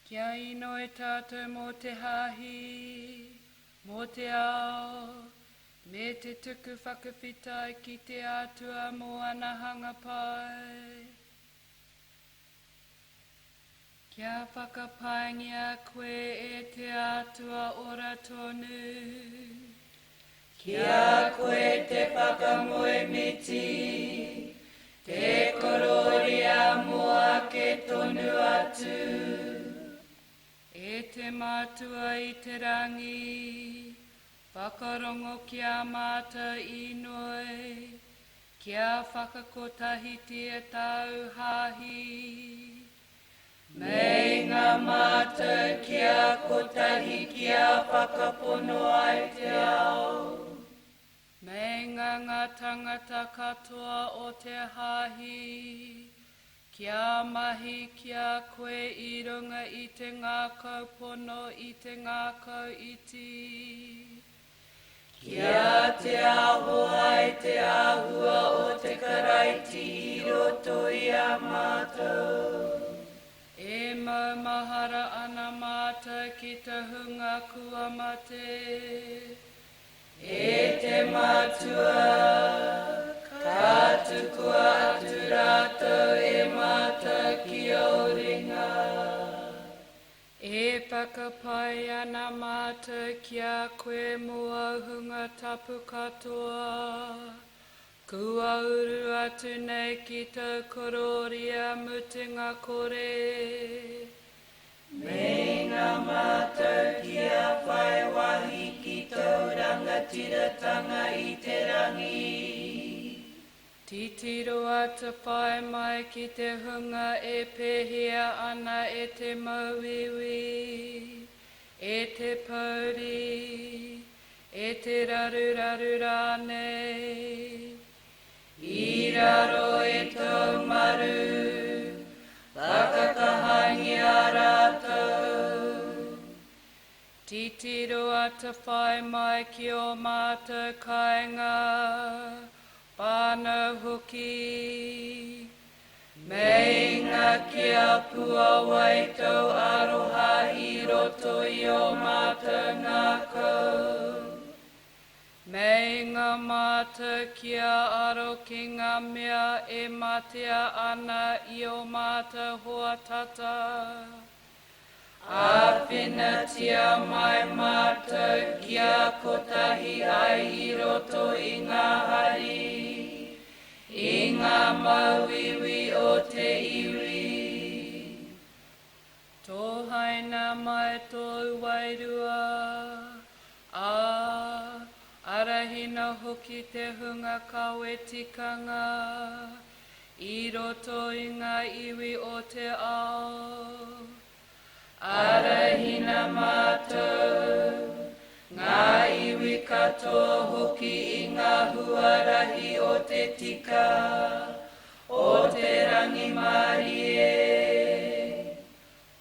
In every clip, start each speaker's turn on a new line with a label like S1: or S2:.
S1: Kia inoi tātou mō te Hāhi, mō te ao, me te tuku whakawhetai ki te Atua mō ana hanga pai. Kia whakapaingia koe e te Atua ora tonu.
S2: Ki a koe te whakamoemiti, te kororia mō ake tonu atu.
S1: E te Matua i te rangi, whakarongo ki a mātou inoi, kia whakakotahitia tāu Hāhi.
S2: Meinga mātou kia kotahi kia whakapono ai te ao.
S1: Meinga ngā tangata katoa o te Hāhi kia mahi ki a koe i runga i te ngākau pono i te ngākau iti.
S2: Kia te aho ai te āhua o te Karaiti i roto i a mātou.
S1: E maumahara ana mātou ki te hunga kua mate.
S2: E te Matua, ka tukua atu rātou e mātou ki ōu ringa.
S1: E whakapae ana mātou ki a koe mō āu hunga tapu katoa, kua uru atu nei ki tōu korōria mutunga kore.
S2: Meinga mātou kia whai wāhi ki tōu rangatiratanga i te rangi.
S1: Titiro atawhai mai ki te hunga e pēhia ana e te mauiui, e te pōuri, e te raruraru rānei.
S2: I raro i tōu maru, whakakahangia rātou.
S1: Titiro atawhai mai ki ō mātou kāinga, whānau hoki.
S2: Meinga kia puawai tōu aroha i roto i ō mātou ngākau.
S1: Meinga mātou kia aro ki ngā mea e matea ana i ō mātou hoa tata.
S2: Āwhinatia mai mātou kia kotahi ai i roto i ngā hari, i ngā māuiui o te iwi.
S1: Tohaina mai tōu wairua, ā, arahina hoki te hunga kawe tikanga I roto i ngā iwi o te ao.
S2: Arahina mātou, ngā iwi katoa hoki i ngā huarahi o te tika, o te rangimārie.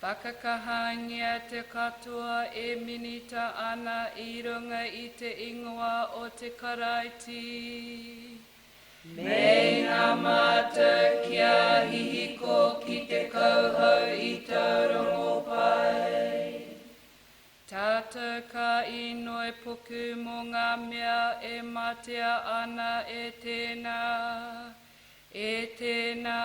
S1: Whakakahangia te katoa e minita ana i runga i te ingoa o te Karaiti.
S2: Meinga mātou kia hihiko ki te kauhau i tōu rongopai.
S1: Tātou ka inoi puku mō ngā mea e matea ana e tēnā, e tēnā.